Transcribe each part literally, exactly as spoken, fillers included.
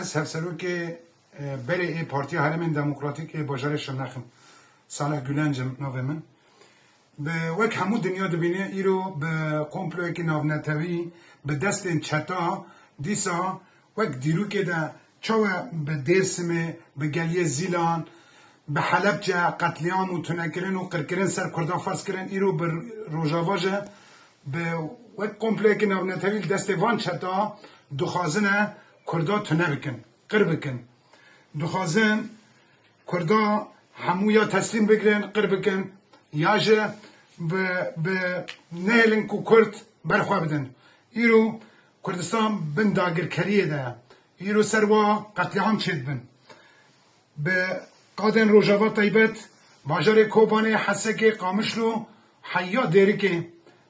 Ez hevserokê, e, berê ê Partiya Herêmên Demokratîk ê bajarê Şirnex im. Salih Gülenc im navê min. Bi wek hemû dinya dibîne, îro bi komployekî navnetewî, bi destên çeta, dîsa wek dîrokê de çawa bi Dêrsimê, bi Geliyê Zîlan, bi Helebce qetlîam û tunekirin û qirkirin ser Kurda ferz kirin, îro bi Rojava jî bi wek komployekî navnetewî li destê van çeta dixwazine Kurda tune bikin, qir bikin. Dixwazin Kurda hemû ya teslîm bigirin, qir bikin, ya jî bi, bi nehêlin ku Kurd berxwe bidin. Îro Kurdistan bin dagirkeriyê de ye. Îro ser wa qetlîam çêdibin. Bi qadên Rojava taybet, bajarê Kobanê, Hesekê, Qamişlo, heya Dêrikê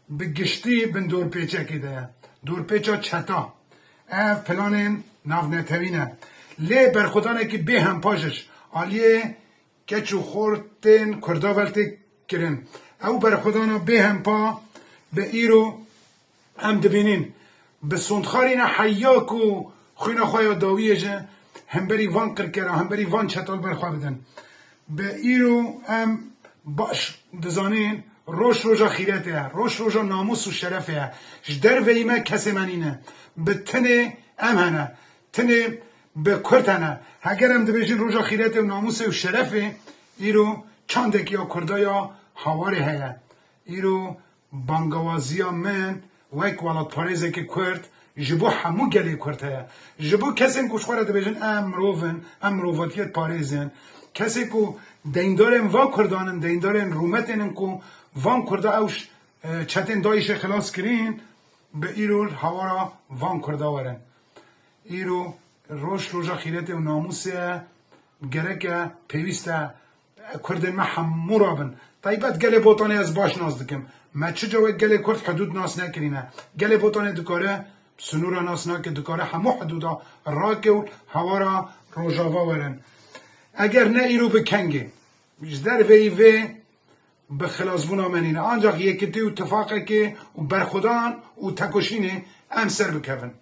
bi giştî bin dorpêçekê de ye. Dorpêça çeta. Ev planên navnetewî ne. Lê berxwedanekî bêhempa ji aliyê keç û xortên Kurda ve tê kirin. Ew berxwedana bêhempa bi îro em dibînin. Bi sondxarîna heya ku xwîna xwe ya dawiyê ji hemberî van qirkera, hemberî van çetal berxwe bidin. Bi îro em baş dizanin, roj roja xîretê ye, roj roja namûs û şerefê ye. Ji derveyî me kesê me nîne. Bi tinê em hene. Tinê bi Kurd hene. Heger em dibêjin roja xîretê û namûsê û şerefê, îro çandekî ya Kurda ya hawarê heye. Îro bangawaziya min wek welatparêzekî Kurd ji bo hemû gelê Kurd heye. Ji bo kesên ku ji xwe re dibêjin em mirov in, em mirovatiyê diparêzin. Kesê ku deyndarên va Kurdan in, deyndarên rûmetên in ku van Kurda ew ş-, e, çetên DAIŞê xilas kirîn, bi îro li hawara van Kurda werin. Îro roj roja xîretê û namûsê ye, gereke pêwîst e Kurdên me hemû rabin. Taybet gelê Botanê ez baş nas dikim. Me çi cawek gelê Kurd hidûd nas nekirîne. Gelê Botanê dikare sinûra nas nake, dikare hemû hidûda rake û hawara Rojava werin. Eger ne îro bi kengê. Ji derveyî vê bi xilasbûna me nîne. Ancak yekitî û tifaqekê û berxwedan û tekoşînê em ser bikevin.